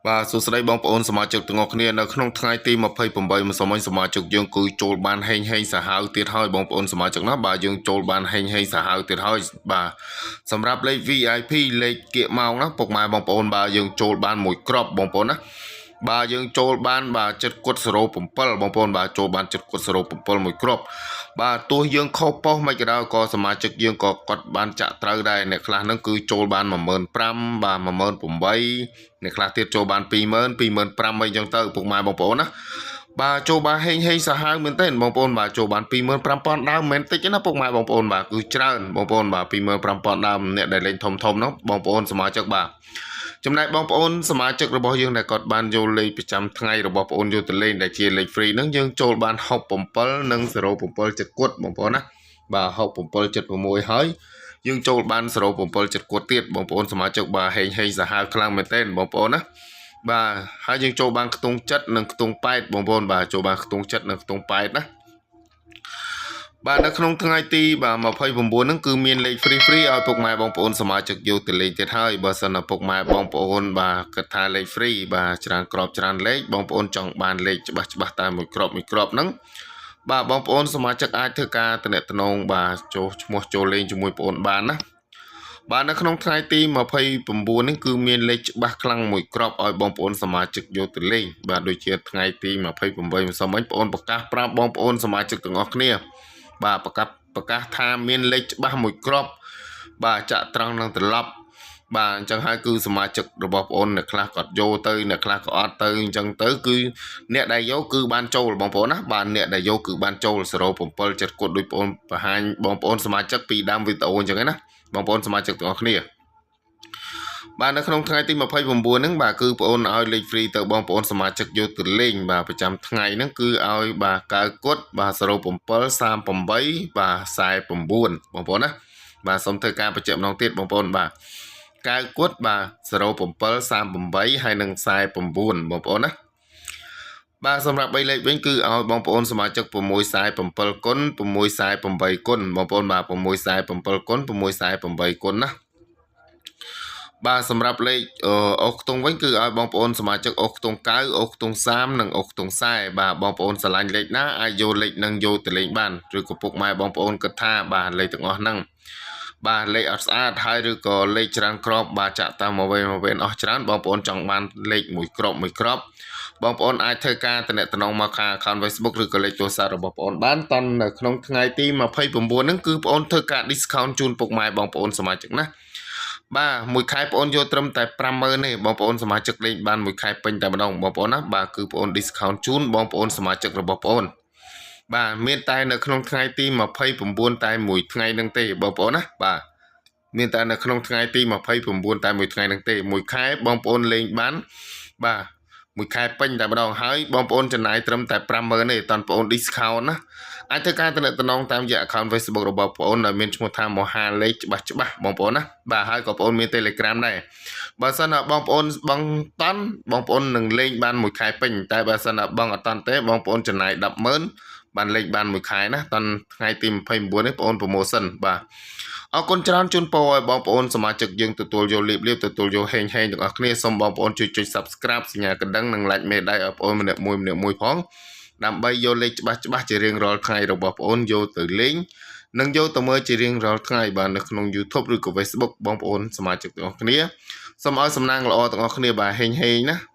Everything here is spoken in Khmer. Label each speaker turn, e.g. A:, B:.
A: បាទសួស្តីបងប្អូនសមាជិកទាំងអស់គ្នានៅក្នុងថ្ងៃទី28ម្សិលមិញសមាជិកយើងគឺចូលបានហេងហេងសាហាវទៀតហើយបងប្អូនសមាជិកណាបាទយើងចូលបានហេងហេងសាហាវទៀតហើយបាទសម្រាប់លេខ VIP លេខគៀកម៉ោងណាពុកម៉ែបងប្អូនបាទយើងចូលបានមួយគ្រាប់បងប្អូនណាបាទយើងចូលបានបាទចិត្តគុត07បងប្អូនបាទចូលបានចិត្តគុត07មួយគ្រាប់បាទទោះយើងខុសប៉ុស្តិ៍មិនក៏ដោយក៏សមាជិកយើងក៏គាត់បានចាក់ត្រូវដែរអ្នកខ្លះហ្នឹងគឺចូលបាន15000បាទ18000អ្នកខ្លះទៀតចូលបាន20000 25000អីចឹងទៅពុកម៉ែបងប្អូនណាបាទចូលបានហេងហេងសាហាវមែនទែនបងប្អូនបាទចូលបាន25000ដើមមិនមែនតិចទេណាពុកម៉ែបងប្អូនបាទគឺច្រើនបងប្អូនបាទ25000ដើមអ្នកដែលលេងធំធំនោះបងប្អូនសមាជិកបាទចំណែកបងប្អូនសមាជិករបស់យើងដែលគាត់បានយកលេខប្រចាំថ្ងៃរបស់បងប្អូនយកទៅលេងដែលជាលេខ free ហ្នឹងយើងចូលបាន67និង07ចិត្តគត់បងប្អូនណាបាទ6776ហើយយើងចូលបាន07ចិត្តគត់ទៀតបងប្អូនសមាជិកបាទហេងហេងសាហាវខ្លាំងមែនទែនបងប្អូនណាបាទហើយយើងចូលបានខ្ទង់ចិត្តនិងខ្ទង់8បងប្អូនបាទចូលបានខ្ទង់ចិត្តនិងខ្ទង់8ណាបាទនៅក្នុងថ្ងៃទីបាទ29ហ្នឹងគឺមានលេខ free free ឲ្យពុកម៉ែបងប្អូនសមាជិកយកទៅលេងទៀតហើយបើសិនណាពុកម៉ែបងប្អូនបាទគិតថាលេខ free បាទច្រើនក្របច្រើនលេខបងប្អូនចង់បានលេខច្បាស់ច្បាស់តែមួយក្របមួយក្របហ្នឹងបាទបងប្អូនសមាជិកអាចធ្វើការតំណងបាទចូលឈ្មោះចូលលេងជាមួយបងប្អូនបានណាបាទនៅក្នុងថ្ងៃទី29នេះគឺមានលេខច្បាស់ខ្លាំងមួយក្របឲ្យបងប្អូនសមាជិកយកទៅលេងបាទដូចជាថ្ងៃទី28ម្សិលមិញបងប្អូនប្រកាសប្រាប់បងប្អូនសមាជិកទាំងអស់គ្នាបាទប្រកាសប្រកាសថាមានលេខច្បាស់មួយក្របបាទចាក់ត្រង់នឹងត្រឡប់បាទអញ្ចឹងហើយគឺសមាជិករបស់បងប្អូនអ្នកខ្លះគាត់យកទៅអ្នកខ្លះក៏អត់ទៅអញ្ចឹងទៅគឺអ្នកដែលយកគឺបានចូលបងប្អូនណាបាទអ្នកដែលយកគឺបានចូល07ចិត្តគត់ដោយបងប្អូនបង្ហាញបងប្អូនសមាជិកពីដើមវីដេអូអញ្ចឹងណាបងប្អូនសមាជិកទាំងអស់គ្នាបាទនៅក្នុងថ្ងៃទី29ហ្នឹងបាទគឺបងអូនឲ្យលេខ free ទៅបងប្អូនសមាជិកយកទៅលេងបាទប្រចាំថ្ងៃហ្នឹងគឺឲ្យបាទកៅគុតបាទ07 38បាទ49បងប្អូនណាបាទសូមធ្វើការបញ្ជាក់ម្ដងទៀតបងប្អូនបាទកៅគុតបាទ07 38ហើយនិង49បងប្អូនណាបាទសម្រាប់3លេខវិញគឺឲ្យបងប្អូនសមាជិក647គុណ648គុណបងប្អូនបាទ647គុណ648គុណណាបាទសម្រាប់លេខអូសខ្ទង់វិញគឺឲ្យបងប្អូនសមាជិកអូសខ្ទង់9អូសខ្ទង់30និងអូសខ្ទង់40បាទបងប្អូនស្រឡាញ់លេខណាអាចយកលេខនឹងយកទៅលេងបានឬក៏ពុកម៉ែបងប្អូនគិតថាបាទលេខទាំងអស់ហ្នឹងបាទលេខអត់ស្អាតហើយឬក៏លេខច្រើនក្របបាទចាក់តាមមកវិញមកវិញអស់ច្រើនបងប្អូនចង់បានលេខមួយក្របមួយក្របបងប្អូនអាចធ្វើការតំណងមកខាង account Facebook ឬក៏លេខទូរស័ព្ទរបស់បងប្អូនបានតនៅក្នុងថ្ងៃទី29ហ្នឹងគឺបងប្អូនធ្វើការ discount ជូនពុកម៉ែបងប្អូនសមាជិកណាបាទមួយខែបងអូនយកត្រឹមតែ50000ទេបងប្អូនសមាជិកលេងបានមួយខែពេញតែម្ដងបងប្អូនណាបាទគឺបងអូន discount ជូនបងប្អូនសមាជិករបស់បងអូនបាទមានតែនៅក្នុងថ្ងៃទី29តែមួយថ្ងៃនឹងទេបងប្អូនណាបាទមានតែនៅក្នុងថ្ងៃទី29តែមួយថ្ងៃនឹងទេមួយខែបងប្អូនលេងបានបាទមួយខែពេញតែម្ដងហើយបងប្អូនចំណាយត្រឹមតែ50000ទេតន់បងប្អូន discount ណាអាចធ្វើការតំណងតាមរយៈ account Facebook របស់បងប្អូនដែលមានឈ្មោះថាមហាលេខច្បាស់ច្បាស់បងប្អូនណាបាទហើយក៏បងប្អូនមាន Telegram ដែរបើសិនណាបងប្អូនបងតន់បងប្អូននឹងលេងបានមួយខែពេញតែបើសិនណាបងអត់តន់ទេបងប្អូនចំណាយ100000បានលេងបានមួយខែណាតន់ថ្ងៃទី29នេះបងប្អូន promotion បាទអរគុណច្រើនជូនពរឲ្យបងប្អូនសមាជិកយើងទទួលយកលៀបលៀបទទួលយកហេងហេងទាំងអស់គ្នាសូមបងប្អូនជួយចុច Subscribe សញ្ញាកណ្ដឹងនិង Like មេដៃឲ្យបងប្អូនម្នាក់មួយម្នាក់មួយផងដើម្បីយកលេខច្បាស់ច្បាស់ជារៀងរាល់ថ្ងៃរបស់បងប្អូនយកទៅលេងនិងយកទៅមើលជារៀងរាល់ថ្ងៃបាទនៅក្នុង YouTube ឬក៏ Facebook បងប្អូនសមាជិកទាំងអស់គ្នាសូមឲ្យសំណាងល្អទាំងអស់គ្នាបាទហេងហេងណា។